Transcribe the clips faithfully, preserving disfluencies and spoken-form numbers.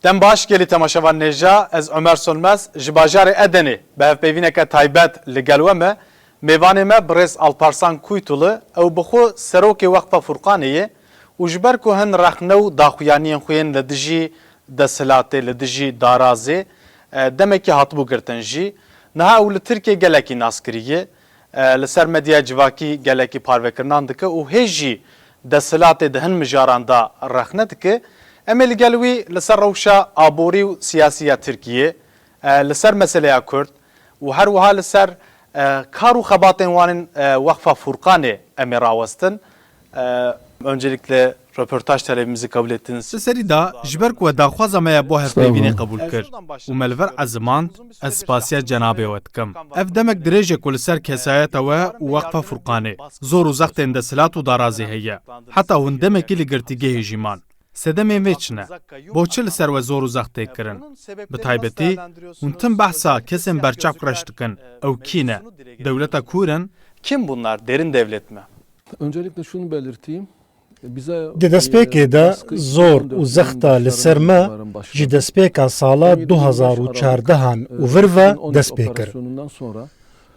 Dem baş gelî temaşevan nêja, ez Ömer Sönmez, ji bajarê Edenê bi hevpeyvîneke taybet li gel we me. Mêvanê me birêz Alparslan Kuytulu, ew bi xwe serokê Weqfa Furqanê ye û ji ber ku hin rexne û daxuyaniyên xwe yên li dijî desthilatê, li dijî darazê, e, demekî hatibû girtin jî. Niha ew li Tirkiyê gelekî naskirî ye. E, li ser medyaya civakî gelekî parvekirinan dike û hê jî desthilatê di hin mijaran de rexne dike. Em ê li gel wî li ser rewşa aborî û siyasî ya Tirkiyê, e, li ser meseleya Kurd û her wiha li ser, e, kar û xebatên wan ên, e, Weqfa Furqanê em ê rawestin. E, Öncelikle röportaj talebimizi kabul ettiniz. Li serî de ji ber ku we daxwaza me ya bo hevpeyvînê qebûl kir û me li vir ezimand, ez spasiya cenabê we dikim. Ev demek dirêj e ku li ser kesayeta we û Weqfa Furqanê zor û zextên desthilat û darazê heye. Heta hûn demekî li girtîgehê jî man. Sedemên vê çi ne? Bo çi li ser we zor û zext tê kirin? Bi taybetî hûn tim behsa kesên berçavk reş dikin. Ew kî ne? Dewleta kûr in? Kim bunlar? Derin devlet mi? Öncelikle şunu belirteyim. Di destpêkê de zor û zexta li ser me ji destpêka sala du hazar û çardehan û vir ve dest pê kir.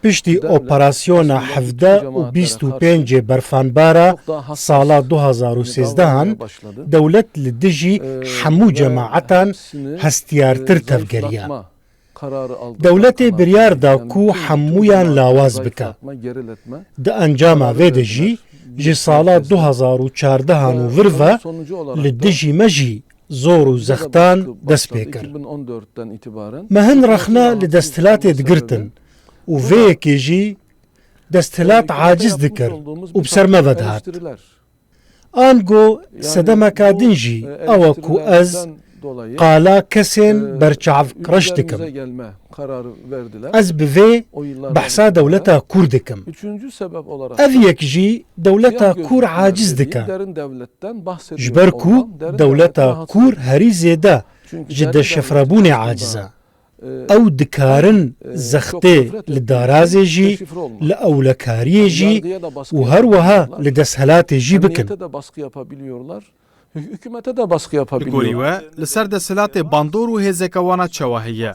Piştî operasyona hevdeh û bîst û pêncê berfanbara sala du hazar û sêzdehan, dewlet li dijî hemû cemaetan hestiyartir tevgeriya. Dewletê biryar da ku hemûyan lawaz bike. Di encama vê de jî ji sala du hazar û çardehan û vir ve li dijî me jî zor û zextan dest pê kir. Me hin rexne li desthilatê digirtin û vê yekê jî desthilat aciz dikir û bi ser me ve dihat. Ango sedemeka din jî ew e ku ez qala kesên berçavk reş dikim. Ez bi vê behsa dewleta kûr dikim. Ev yek jî dewleta kûr aciz dike. Ji ber ku dewleta kûr herî zêde ji deşifrebûnê aciz e. Ew dikarin zextê li darazê jî, li ewlekariyê jî û her wiha li desthilatê jî bikin. Hükümete de baskı yapabiliyorlar. Hükümete de baskı yapabiliyor. Li gorî we, li ser desthilatê bandor û hêzeke wana çawa heye?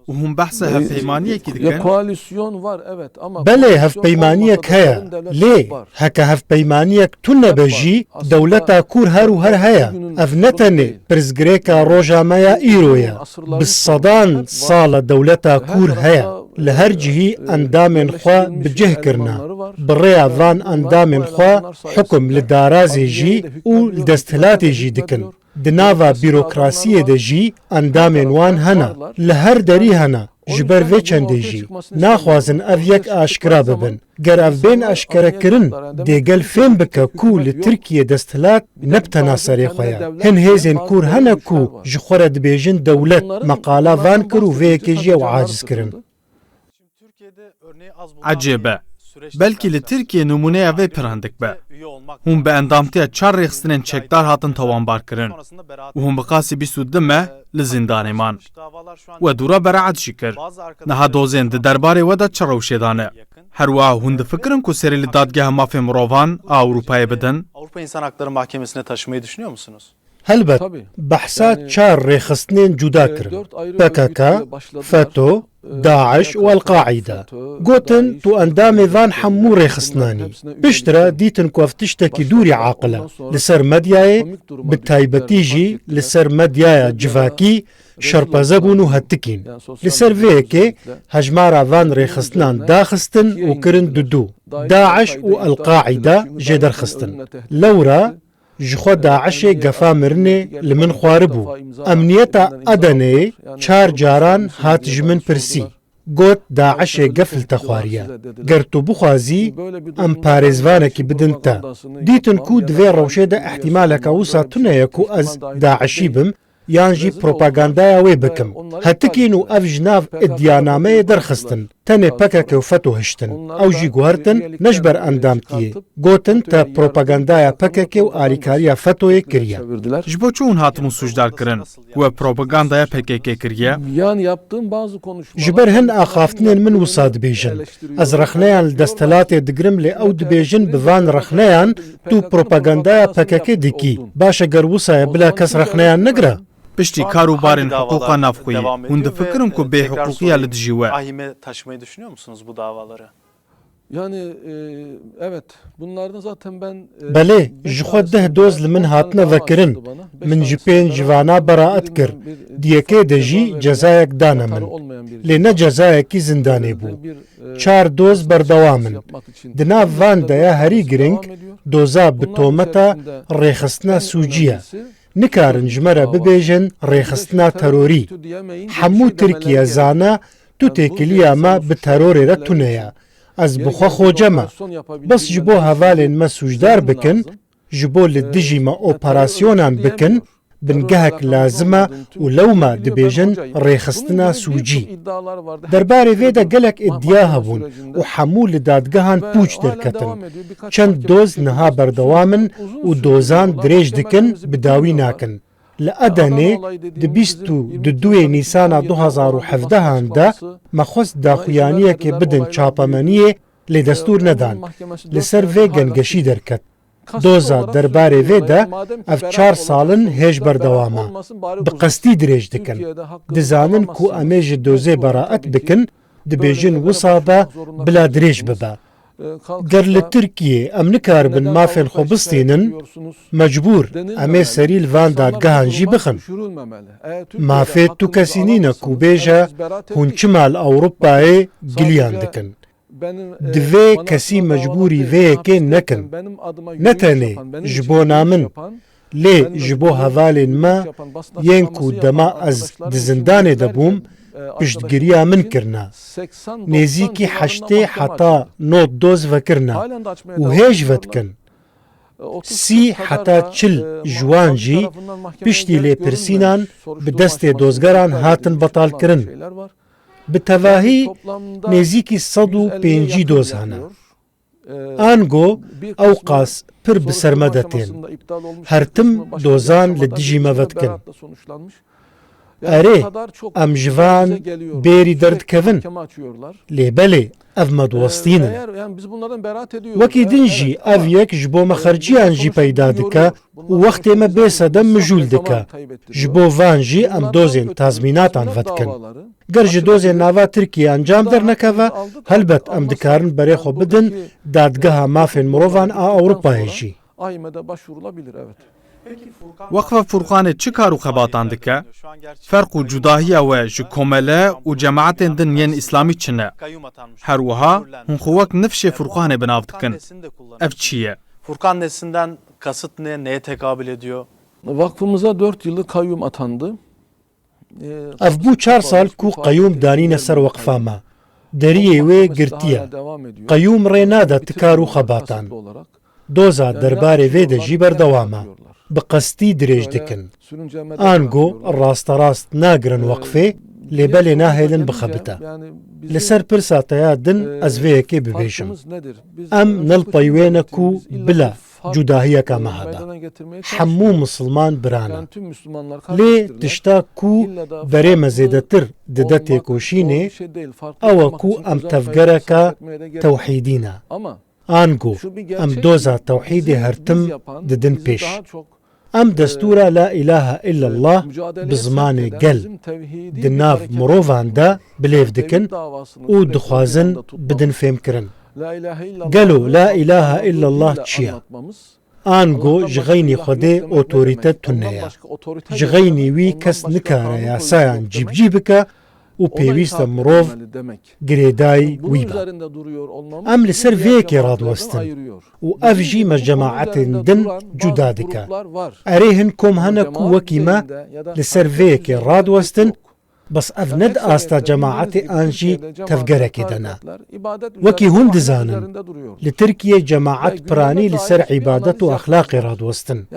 Û hûn behsa hevpeymaniyekî dikin? Koalisyon var, evet, ama... Belê, hevpeymaniyek heye, lê heke hevpeymaniyek tune be jî, dewleta kûr her û her heye. Ev ne tenê pirsgirêka roja me ya îro ye. Bi sedan sal e dewleta kûr heye. Li her cihî endamên xwe bi cih kirine. Bi rêya van endamên xwe hukum li darazê jî û li desthilatê jî dikin. Di nava bîrokrasiyê de jî endamên wan hene. Li her derî hene. Ji ber vê çendê jî naxwazin ev yek aşkira bibin. Ger ev bên eşkerekirin, dê gel fêm bike ku li Tirkiyê desthilat ne bi tena serê xwe ye. Hin hêzên kûr hene ku ji xwe re dibêjin dewlet, me qala van kir û vê yekê jî ew aciz kirin. Ecêb e. Belkî li Tirkiyê nimûneya vê pir hindik be. Hûn bi endamtiya çar rêxistinên çekdar hatin tawanbarkirin û hûn bi qasî bîst û du meh li zîndanê man. We dûra beraet jî kir. Niha dozên di derbarê we de çi rewşê de ne? Her wiha hûn difikirin ku serî li Dadgeha Mafên Mirovan a Ewropayê bidin? Avrupa İnsan Hakları Mahkemesi'ne taşımayı düşünüyor musunuz? Helbet, behsa çar rêxistinên cuda kirin: P K K, FETÖ, DAIŞ û El-Qaîde. Gotin, tu endamê van hemû rêxistinan î. Piştre dîtin ku ev tiştekî dûrî aqil e. Li ser medyayê, bi taybetî jî li ser medyaya civakî, şerpeze bûn û hetikîn. Li ser vê yekê hejmara van rêxistinan daxistin û kirin dudu. DAIŞ û El-Qaîde jê derxistin. Lewra ji xwe DAIŞê gefa mirinê li min xwaribû. Emniyeta Edeneyê çar caran hat ji min pirsî. Got, DAIŞê gef li te xwariye. Ger tu bixwazî, em parêzvanekî bidin te. Dîtin ku di vê rewşê de îhtîmaleke wisa tune ye ku ez DAIŞî bim, yan jî propagandaya wê bikim. Hetikîn û ev ji nav îdianameyê derxistin. Tenê P K K û FETÖ hiştin. Ew jî guhertin, ne ji ber endamtiyê. Gotin, te propagandaya P K K û alîkariya FETÖ'yê kiriye. Ji bo çi hûn hatibûn sûcdar kirin? We propagandaya P K K kiriye? Ji ber hin axaftinên min wisa dibêjin. Ez rexneyan li desthilatê digirim, lê ew dibêjin bi van rexneyan tu propagandaya P K K dikî. Baş e, ger wisa ye, bila kes rexneyan negire. Piştî kar û barên hiqûqa navxweyî, hûn difikirin ku bêhiqûqiya li dijî we? Ahime taşımayı düşünüyor musunuz bu davaları? Yani, e, evet, bunlardan zaten ben, e, Belê, ji xwe deh doz li min hatine vekirin. Min ji pênc civana beraet kir. Di yekê de jî cezayek dane min. Lê ne cezayekî zindanê bû. Çar doz berdewam in. Di nav van de ya herî giring, doza bi tometa rêxistina sûcî ye. Nikarin ji me re bibêjin rêxistina terorî. Hemû Tirkiye zane tu têkiliya me bi terorê re tune ye. Ez bi xwe xoce me. Bes ji bo hevalên me sûcdar bikin, ji bo li dijî me operasyonan bikin, bingehek lazim e û lewma dibêjin rêxistina sûcî. Derbarê vê de gelek îdia hebûn û hemû li dadgehan pûç derketin. Çend doz niha berdewam in û dozan dirêj dikin, bi dawî nakin. Li Edenê di bîst û duyê Nîsana du hezar û hevdehan de me xwest daxuyaniyekê bidin çapemeniyê, lê destûr nedan. Li ser vê gengeşî derket. Doza derbarê vê de ev çar sal in hêj berdewam e. Bi qestî dirêj dikin. Dizanin ku em ê ji dozê beraet bikin, dibêjin wisa be bila dirêj bibe. Ger li Tirkiyê em nikaribin mafên xwe bistînin, mecbûr em ê serî li van dadgehan jî bixin. Mafê tu kesî nîne ku bêje hûn çima li Ewropayê giliyan dikin. Divê kesî mecbûrî vê yekê nekin. Ne tenê ji bona min, lê ji bo hevalên me yên ku dema ez di zindanê de bûm, piştgiriya min kirine. Nêzîkî heştê heta nod doz vekirine û hêj vedikin. Sî heta çil ji wan jî piştî lêpirsînan bi destê dozgeran hatin betalkirin. Bi tevahî nêzîkî sed û pêncî doz hene. Ango ew qas pir bi ser me de tên. Her tim dozan li dijî me vedikin. Erê, em ji van bêrî derdikevin. Lê belê, ev me diwestînin. Wekî din jî ev yek ji bo me xerciyan jî peyda dike û wextê me bê sedem mijûl dike. Ji bo van jî em dozên tazmînatan vedikin. Ger ji dozên nava Tirkiyê encam dernekeve, helbet em dikarin berê xwe bidin Dadgeha Mafên Mirovan a Ewropayê jî. AİM'e de başvurulabilir, evet. Weqfa Furqanê çi kar û xebatan dike? Ferq û cudahiya we ji komele û cemaetên din yên îslamî çi ne? Her wiha hûn xwe wek nifşê Furqanê bi nav dikin. Ev çi ye? Furkan neslinden kasıt ne? Neye tekabül ediyor? Vakfımıza dört yıllık kayyum atandı. Ev bû çar sal ku qeyûm danîne ser weqfa me. Deriyê wê girtiye. Qeyûm rê nade ti kar û xebatan. Doza derbarê vê de jî berdewam e. Bi qestî dirêj dikin. Ango rasterast nagirin weqfê, lê belê nahêlin bixebite. Li ser pirsa te ya din ez vê yekê bibêjim. Em ne li pey wê ne ku bila cudahiyeke me hebe. Hemû misilman bira ne. Lê tişta ku berê me zêdetir dide têkoşînê, ew e ku em tevgereke tewhîdî ne. Ango em doza tewhîdê her tim didin pêş. Em destûra La îlahe illallah bi zimanê gel di nav mirovan de bilêv dikin û dixwazin bidin fêmkirin. Gelo La îlahe illallah çi ye? Ango ji xeynî Xwedê otorîte tune ye. Ji xeynî wî kes nikare yasayan cîbicî bike û pêwîst e mirov girêdayî wî be. Em li ser vê yekê radiwestin û ev jî me cemaetên din cuda dike. Erê, hin kom hene ku wekî me li ser vê yekê radiwestin, bes ev ne di asta cemaetê an jî tevgerekê de ne. Wekî hûn dizanin, li Tirkiyê cemaet piranî li ser îbadet û exlaqê radiwestin.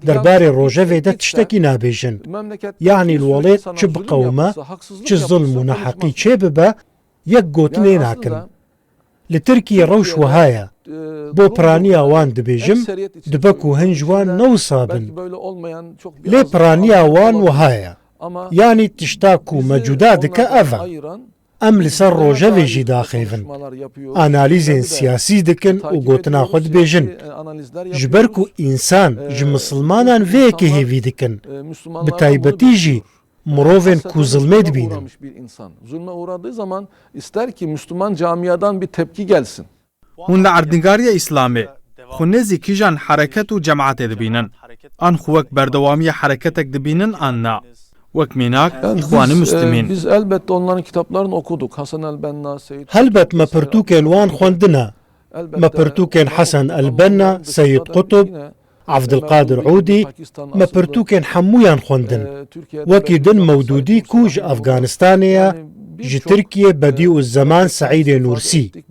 Derbarê rojevê de tiştekî nabêjin. Yanî li welêt çi biqewime, çi zilm û neheqî çêbibe, yek gotinê nakin. Li Tirkiyê rewş wiha ye. Bo piraniya wan dibêjim, dibe ku hin ji wan ne wisa bin. Lê piraniya wan wiha ye. Yanî tişta ku me cuda dike ev e. Em li ser rojevê jî daxêvin. Analîzên siyasî dikin û gotina xwe dibêjin. Ji ber ku însan ji misilmanan vê yekê hêvî dikin. Bi taybetî jî mirovên ku zilmê dibînin. Zulme uğradığı zaman ister ki Müslüman camiadan bir tepki gelsin. Hûn li erdnîgariya Îslamê xwe nêzî kîjan hereket û cemaetê dibînin? An xwe wek berdewamiya hereketek dibînin an na? Wek mînak, Yani Îxwanî biz, e, Muslimîn. Biz elbette onların kitaplarını okuduk. Hasan el-Benna, Seyyid Helbet me pirtûkên wan xwendine. Me pirtûkên Hesen el-Benna, Seyyid Qutb, Evdilqadir Ûdî, me pirtûkên hemûyan xwendin. Wekî din Mewdûdî ku ji Afganistanê ye, ji Tirkiyê Bedîuzzeman Seîdê Nûrsî.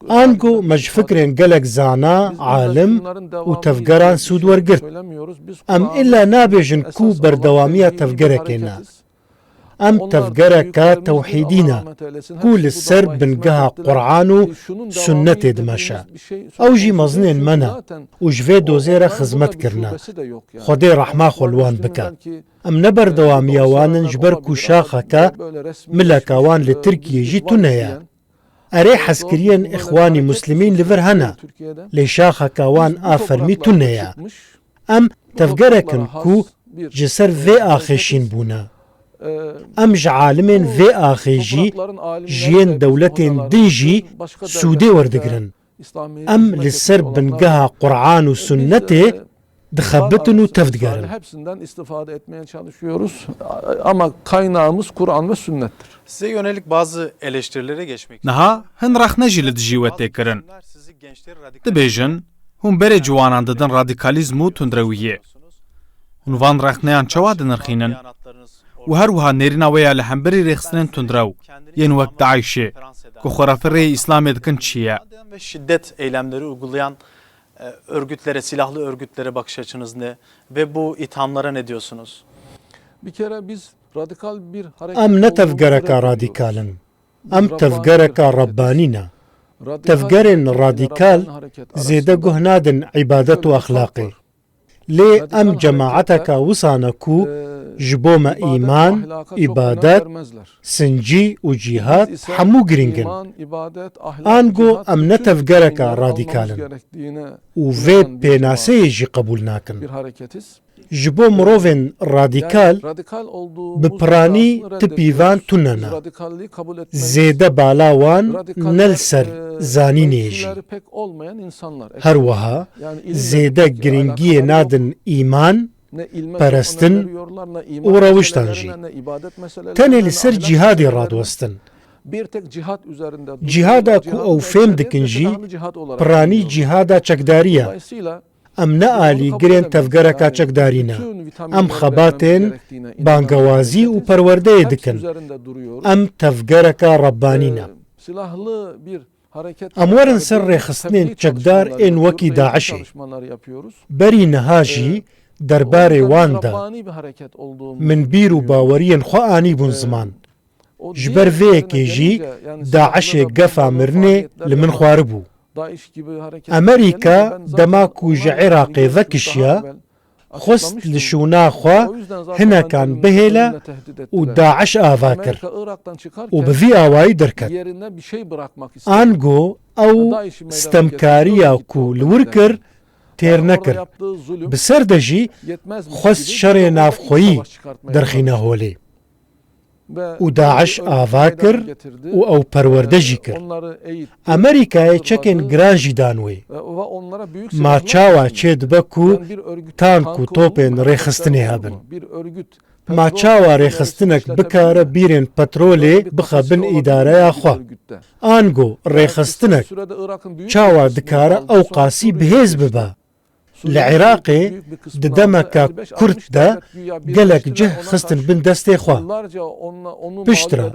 Ango me ji fikrên gelek zana, alim û tevgeran sûd wergirt. Em îlla nabêjin ku berdewamiya tevgerekê ne. Em tevgereka tewhîdî ne, ku li ser bingeha Quran û Sunnetê dimeşe. Ew jî mezinên me ne û ji vê dozê re xizmet kirine. Xwedê rehma xwe li wan bike. Em ne berdewamiya wan in ji ber ku şaxeke mileka wan li Tirkiyê jî tune ye. Erê hezkiriyên Îxwanî Muslimîn li vir hene, lê şaxeke wan a fermî tune ye. Em tevgerek in ku ji ser vê axê şîn bûne. Em ji alimên vê axê jî ji yên dewletên din jî sûdê werdigirin. Em li ser bingeha Quran û Sunnetê dixebitin û tevdigerin. Hepsinden istifade etmeye çalışıyoruz. Ama kaynağımız Kur'an ve sünnettir. Size yönelik bazı eleştirilere geçmek Niha hin rexne jî li dijî we tê kirin. Dibêjin, hûn berê ciwanan didin radîkalîzm û tundrewiyê. Hûn van rexneyan çawa dinirxînin? Û her wiha nêrîna we ya li hemberî rêxistinên tundrew yên wek DAIŞ'ê ku xwe refê rêyê Îslamê dikin çi ye? Ve şiddet eylemleri uygulayan e, örgütlere, silahlı örgütlere bakış açınız ne? Ve bu ithamlara ne diyorsunuz? Bir kere biz radikal bir hareket Em ne olduğunu tevgereka reddediyoruz. radîkal in. Em tevgereka Rebbanî ne. Tevgerên radîkal zêde guh nadin îbadet û exlaqê. Lê em cemaeteka wisa ne ku ji bo me îman, îbadet, sincî û cîhad hemû girîng in. Ango em ne tevgereka radîkal in û vê pênaseyê jî qebûl nakin. Ji bo mirovên radîkal, bi piranî ti pîvan tune ne. Zêde bala wan ne li ser zanînê ye jî. Her wiha zêde girîngiyê nadin îman, perestin û rewiştan jî. Tenê li ser cîhadê radiwestin. Cîhada ku ew fêm dikin jî, piranî cîhada çekdarî ye. Em ne alîgirên tevgereka çekdarî ne. Em xebatên bangewazî û perwerdeyê dikin. Em tevgereka Rebbanî ne. Em werin ser rêxistinên çekdar ên wekî DAIŞ'ê. Berî niha jî derbarê wan de min bîr û baweriyên xwe anîbûn ziman. Ji ber vê yekê jî DAIŞ'ê gefa mirinê li min xwaribû. Amerîka dema ku ji Iraqê vekişiya, xwest li şûna xwe hinekan bihêle û DAIŞ ava kir û bi vî awayî derket. Ango ew stemkariya ku li wir kir, têr nekir. Bi ser de jî xwest şerê navxweyî derxîne holê. Û DAIŞ ava kir û ew perwerde jî kir. Amerîkayê çekên giran jî dan wê. Ma çawa çêdibe ku tank û topên rêxistinê hebin? Ma çawa rêxistinek bikare bîrên petrolê bixe bin îdareya xwe? Ango rêxistinek çawa dikare ew qasî bihêz bibe? Li Iraqê di demeke kurt de gelek cih xistin bin destê xwe. Piştre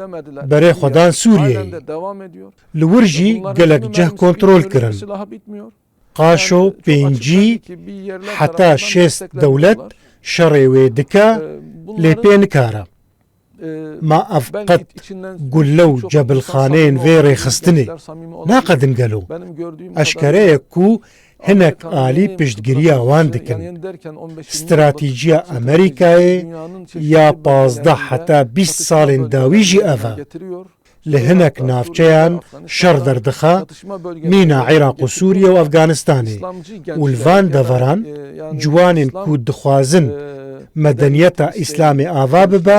berê xwe dan Sûriyeyê. Li wir jî gelek cih kontrol kirin. Qaşo pêncî heta şêst dewlet şerê wê dike, lê pê nikare. Ma ev qet gulle û cebilxaneyên vê rêxistinê naqedin gelo? Eşkere ye ku hinek alî piştgiriya wan dikin. Stratîjiya Amerîkayê ya pazdeh heta bîst salên dawî jî ev e. Li hinek navçeyan şer derdixe, mîna Iraq û Sûriye û Efganistanê û li van deveran ciwanên ku dixwazin medeniyeta Îslamê ava bibe,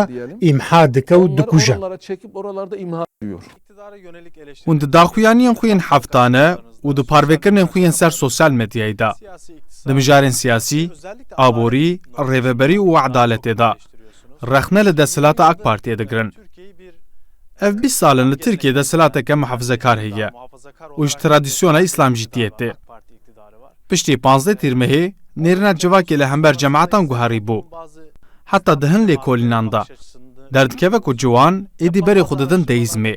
îmha dike û dikuje. Hûn di daxuyaniyên xwe yên heftane û di parvekirinên xwe yên ser sosyal medyayê de, di mijarên siyasî, aborî, rêveberî û edaletê de rexne li desthilata AK Partiyê digirin. Ev bîst sal in li Tirkiyê desthilateke muhafizekar heye û ji tradisyona Îslamcîtiyê tê. Piştî panzdeh Tîrmehê nêrîna civakê li hember cemaetan guherîbû. Heta di hin lêkolînan de derdikeve ku ciwan êdî berê xwe didin deîzmê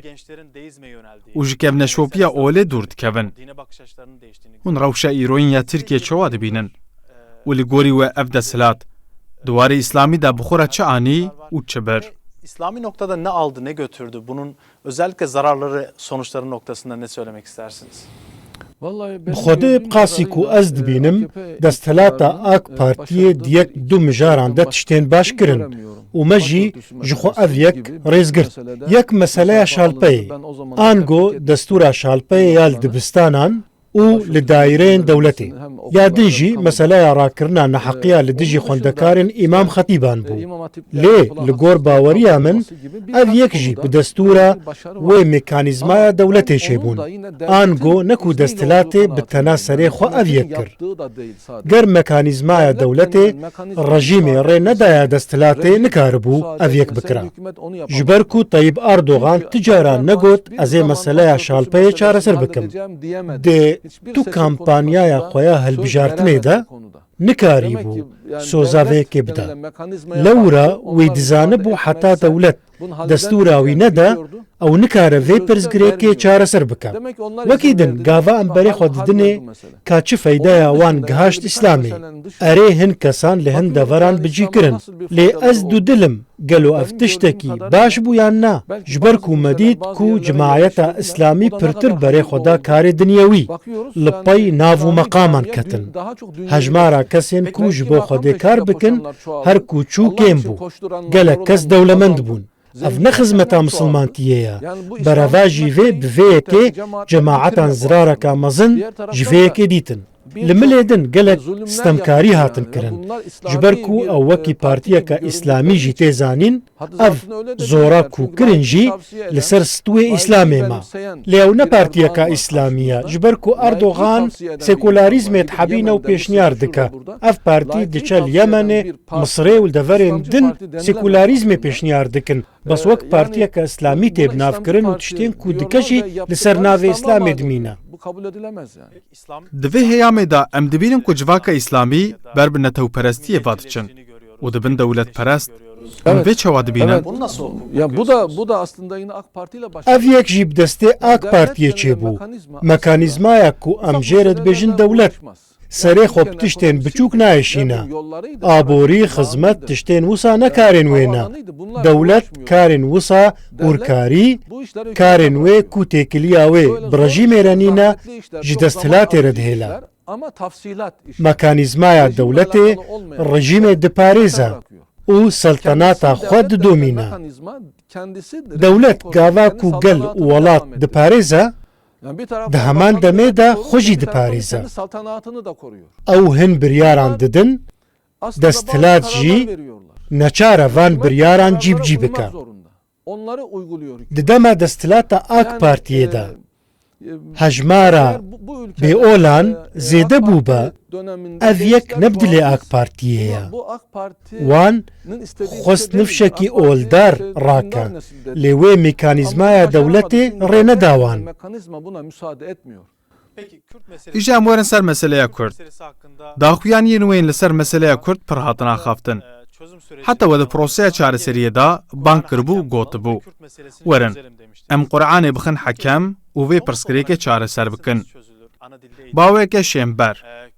û ji kevneşopiya olê dûr dikevin. Hûn rewşa îroyîn ya Tirkiyê çawa dibînin? Û li gorî we ev desthilat di warê îslamî de bi xwe re çi anî û çi bir? İslami noktada ne aldı ne götürdü? Bunun özellikle zararları, sonuçları noktasında ne söylemek istersiniz? Bi Xwedê bi qasî ku ez dibînim, desthilata AK Partiyê di yek du mijaran de tiştên baş kirin û me jî ji xwe ev yek rêz girt. Yek meseleya şalpeyê, ango destûra şalpeyê ya li dibistanan û li daîreyên dewletê. Ya din jî meseleya rakirina neheqiya li dijî xwendekarên Îmam Xetîban bû. Lê li gor baweriya min ev yek jî bi destûra wê mekanîzmaya dewletê çêbûn. Ango ne ku desthilatê bi tena serê xwe ev yek kir. Ger mekanîzmaya dewletê rejîmê rê nedaya desthilatê nikaribû ev yek bikira. Ji ber ku Tayyip Erdogan ti caran negot ez ê meseleya şalpeyê çareser bikim. Di tu kampanyaya xwe ya hilbijartinê de nikarîbû soza vê yekê bide. Lewra wî dizanibû heta dewlet destûra wî nede, ew nikare vê pirsgirêkê çareser bike. Wekî din gava em berê xwe didinê ka çi feydeya wan gihaşt Îslamê. Erê hin kesan li hin deveran bi cî kirin. Lê ez dudil im. Gelo ev tiştekî baş bû yan na? Ji ber ku me dît ku cimayeta îslamî pirtir berê xwe da karê dinyewî, li pey nav û meqaman ketin. Hejmara kesên ku ji bo Xwedê kar bikin, her ku çû kêm bû. Gelek kes dewlemend bûn. Ev ne xizmeta misilmantiyê ye. Berevajî vê bi vê yekê cemaetan zirareka mezin ji vê yekê dîtin. Li milê din gelek stemkarî hatin kirin. Ji ber ku ew wekî partiyeke îslamî jî tê zanîn, ev zora ku kirin jî li ser stûyê îslamê ma. Lê ew ne partiyeka îslamî ye. Ji ber ku Erdogan sekularîzmê dihebîne û pêşniyar dike. Ev partî diçe li Yemenê, Misirê û li deverên din sekularîzmê pêşniyar dikin. Bes wek partiyeke îslamî tê bi nav kirin û tiştên ku dike jî li ser navê îslamê dimîne. Di vê heyamê de em dibînin ku civaka îslamî ber bi netewperestiyê ve diçin û dibin dewletperest. Hûn vê çawa dibînin? Ev yek jî bi destê AK Partiyê çêbû. Mekanîzmaya ku em jê re dibêjin dewlet, serê xwe bi tiştên biçûk nayêşîne. Aborî, xizmet, tiştên wisa ne karên wê ne. Dewlet karên wisa hûrkarî, karên wê ku têkiliya wê bi rejîmê re nîne, ji desthilatê re dihêle. Mekanîzmaya dewletê rejîmê diparêze û seltenata xwe didomîne. Dewlet gava ku gel û welat diparêze, di heman demê de xwe jî diparêze. Ew hin biryaran didin, desthilat jî neçar e van biryaran cîbicî bike. Di dema desthilata AK Partiyê de hejmara bêolan zêde bûbe, ev yek ne bi dilê AK Partiyê ye. Wan xwest nifşekî oldar rake, lê wê mekanîzmaya dewletê rê neda wan. Îja em werin ser meseleya Kurd. Daxuyaniyên wê yên li ser meseleya Kurd pir hatin axaftin. Heta we di proseya çareseriyê de bang kiribû û gotibû, werin, em Quranê bixin hekem û vê pirsgirêkê çareser bikin. Baweke şênber,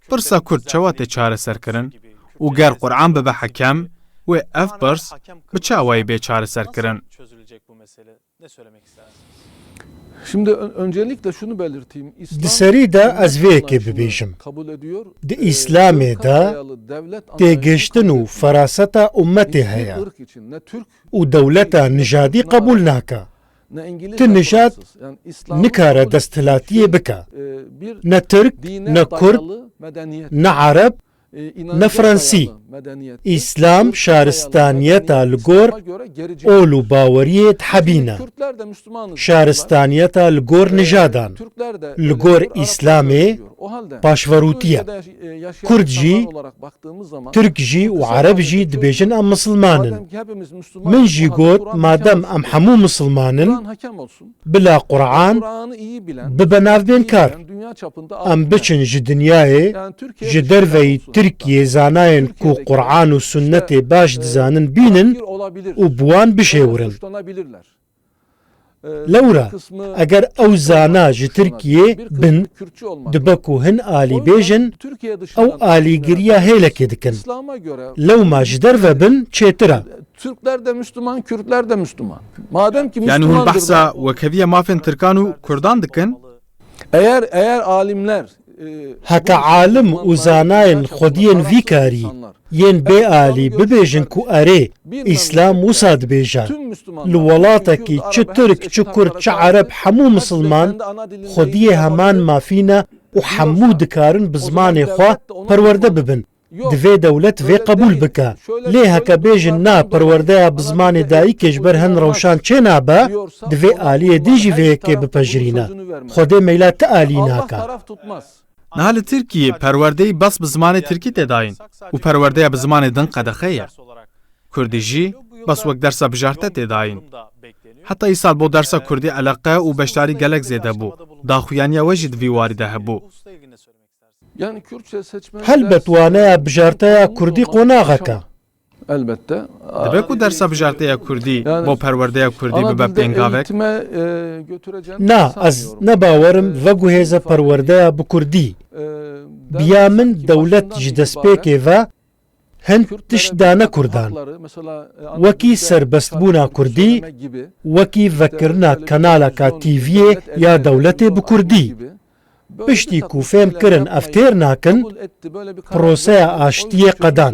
pirsa Kurd çawa tê çareserkirin û ger Quran bibe hekem, wê ev pirs bi çi awayî bê çareserkirin? Di serî de ez vê yekê bibêjim. Di Îslamê de têgihiştin û feraseta ummetê heye û dewleta nijadî qebûl nake. Ti nijad nikare desthilatiyê bike. Ne Tirk, ne Kurd, ne Ereb, ne Fransî. Îslam şaristaniyeta li gor ol û baweriyê dihebîne. Şaristaniyeta li gor nijadan, li gor Îslamê paşverûtî ye. Kurd jî, Tirk jî û Ereb jî dibêjin em misilman in. Min jî got, madem em hemû misilman in, bila Quran bibe navbênkar. Em biçin ji dinyayê, ji derveyî Tirkiyê zanayên ku Quran û Sunnetê baş dizanin bînin û bi wan bişêwirin. Lewra, eger ew zana ji Tirkiyê bin, dibe ku hin alî bêjin, ew alîgiriya hêlekê dikin. Lewma ji derve bin çêtir e. Türkler de Müslüman, Kürtler de Müslüman. Madem ki Yani hûn Müslümandır, behsa wekheviya mafên Tirkan û Kurdan dikin? Eğer, eğer alimler, e, Heke alim û zanayên xwediyên vî karî yên bê alî bibêjin ku erê, Îslam wisa dibêje. Li welatekî çi Tirk, çi Kurd, çi Ereb, hemû misilman xwediyê heman mafî ne û hemû dikarin bi zimanê xwe perwerde bibin. Divê dewlet vê qebûl bike. Lê heke bêjin na, perwerdeya bi zimanê dayikê ji ber hin rewşan çênabe, divê aliyê din jî vê yekê bipejirîne. Xwedê meyla ti alî nake. Niha li Tirkiyê perwerdeyî bes bi zimanê tirkî tê dayîn û perwerdeya bi zimanê din qedexe ye. Kurdî jî bes wek dersa bijarte tê dayîn. Heta îsal bo dersa kurdî eleqe û beşdarî gelek zêde bû. Daxuyaniya we jî di vî warî de hebû. Helbet waneya bijarteya kurdî qonaxek e. Dibe ku dersa bijarteya kurdî bo perwerdeya kurdî bibe pêngavek? Na, ez ne bawer im veguhêze perwerdeya bi kurdî. Bi ya min dewlet ji destpêkê ve hin tişt dane kurdan. Wekî serbestbûna kurdî, wekî vekirina kanaleka T V'yê ya dewletê bi kurdî. Piştî ku fêm kirin ev têr nakin, proseya aştiyê qedan.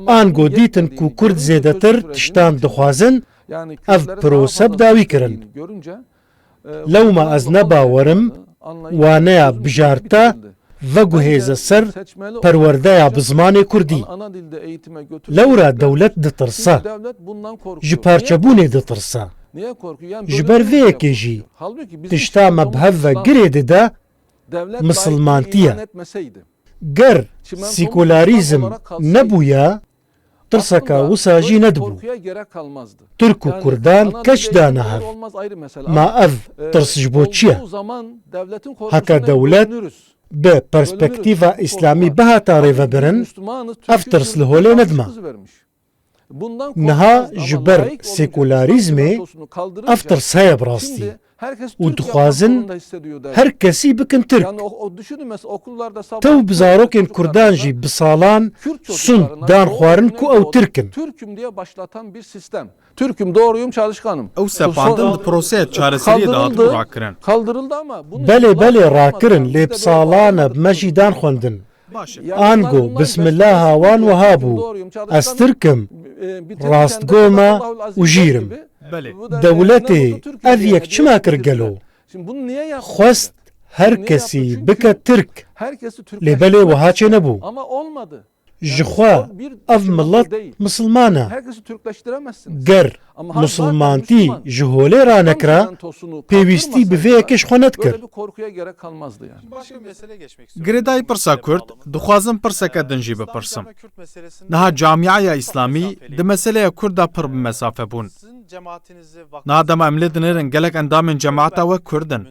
Ango dîtin ku kurd zêdetir tiştan dixwazin, ev prose bi dawî kirin. Lewma ez ne bawer im waneya bijarte veguhêze ser perwerdeya bi zimanê kurdî. Lewra dewlet ditirse. Ji parçebûnê ditirse. Ji ber vê yekê jî tişta me bi hev ve girê dide misilmantî ye. Ger sîkularîzm nebûya, tirseka wisa jî nedibû. Tirk û Kurdan keç dane hev. Ma ev tirs ji bo çi ye? Heke dewlet bi perspektîfa îslamî bihata rêvebirin, ev tirs li holê nedima. Niha ji ber sekularîzmê ev tirs heye bi rastî û dixwazin her kesî bikin Tirk. Tew bi zarokên Kurdan jî bi salan sund dan xwarin ku ew Tirk in. Türk'üm diye başlatan bir sistem. Türk'üm, doğruyum, çalışkanım. Ew sepandin di proseya çareseriyê de hatibû rakirin. Kaldırıldı ama bunu Belê, belê, rakirin, lê bi salan e bi me jî dan xwendin. Ango, bismillaha wan wiha bû, ez Tirk im, rastgo me û jîr im. Belê. Dewletê ev yek çima kir gelo? Xwest her kesî bike Tirk. Lê belê wiha çênebû. Ji xwe ev milet misilman e. Ger misilmantî ji holê ranekira, pêwîstî bi vê yekê ji xwe nedikir. Girêdayî pirsa Kurd, dixwazim pirseke din jî bipirsim. Niha camiaya îslamî di meseleya Kurd de pir bi mesafe bûn. Niha dema em lê dinêrin gelek endamên cemaeta we Kurd in.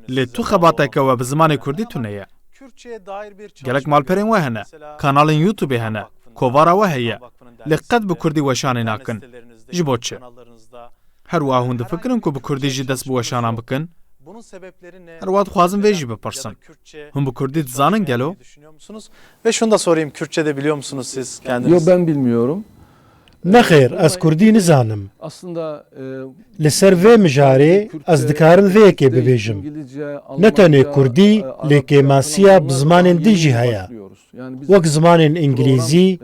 Lê tu xebateke we bi zimanê Kurdî tune ye. Gelek malperên we hene, kanalên YouTubeê hene, kovara we heye. Lê qet bi Kurdî weşanê nakin. Ji bo çi? Her wiha hûn difikirin ku bi Kurdî jî dest bi weşanan bikin? Her wiha dixwazim vê jî bipirsim. Hûn bi Kurdî dizanin gelo? Ve şunu da sorayım, Kürtçe de biliyor musunuz siz kendiniz? Yok, ben bilmiyorum. Nexêr, ez Kurdî nizanim. Aslında, e, Li ser vê mijarê ez dikarim vê yekê bibêjim. Ne tenê Kurdî, lê kêmasiya bi zimanên din jî heye. Wek zimanên îngilîzî,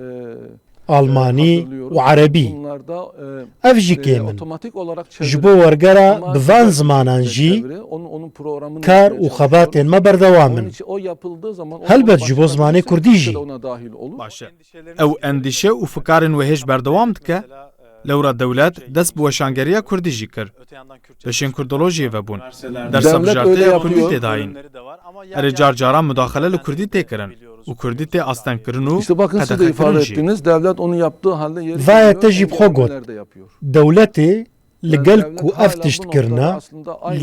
Almanî û Erebî. Ev jî kêm in. Ji bo wergera bi van zimanan jî kar û xebatên me berdewam in. Helbet ji bo zimanê kurdî jî. Baş e. Ew endîşe û fikarên wehêj berdewam dike. Lewra dewlet dest bi weşangeriya kurdî jî kir. Beşên kurdolojiyê vebûn. Dersa bijartê ya kurdî tê dayîn. Erê car caran mudaxele li kurdî tê kirin û kurdî tê astengkirin û qedexekirin jî. Va ye te jî bi xwe got. Dewletê li gel ku ev tişt kirine,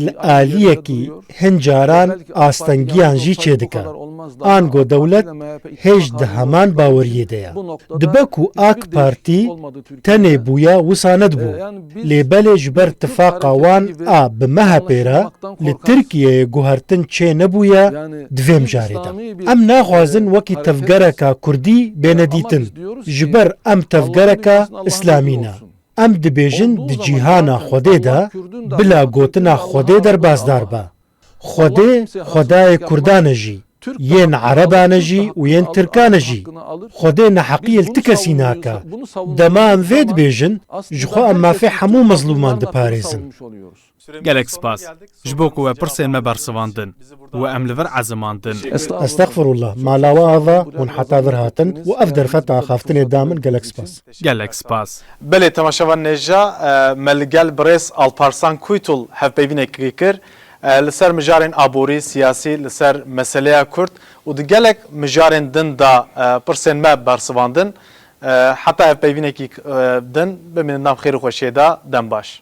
li aliyekî hin caran astengiyan jî çêdike. Ango dewlet hêj di heman baweriyê de ye. Dibe ku AK Partî tenê bûya wisa nedibû. Lê belê ji ber tifaqa wan a bi MHPê re li Tirkiyeyê guhertin çê nebûye di vê mijarê de. Em naxwazin wekî tevgereka kurdî bêne dîtin. Ji ber em tevgereka îslamî ne. Em dibêjin di cîhana Xwedê de bila gotina Xwedê derbasdar be. Xwedê, Xwedayê Kurdan e jî, yên Ereban e jî û yên Tirkan e jî. Xwedê neheqiyê li ti kesî nake. Dema em vê dibêjin, ji xwe em mafê hemû mezlûman diparêzin. Gelek spas. Ji bo ku we pirsên me bersivandin û em li vir ezimandin. Estexfirullah, mala we ava hûn heta vir hatin û ev derfeta axaftinê da min, gelek spas. Gelek spas. Belê, temaşevan nêja, e, me li gel birêz Alparslan Kuytul hevpeyvînekî kir, e, li ser mijarên aborî, siyasî, li ser meseleya Kurd û di gelek mijarên din de, e, pirsên me bersivandin. E, heta hevpeyvînekî, e, din, bimînin nav xêr û xweşiyê de, dem baş.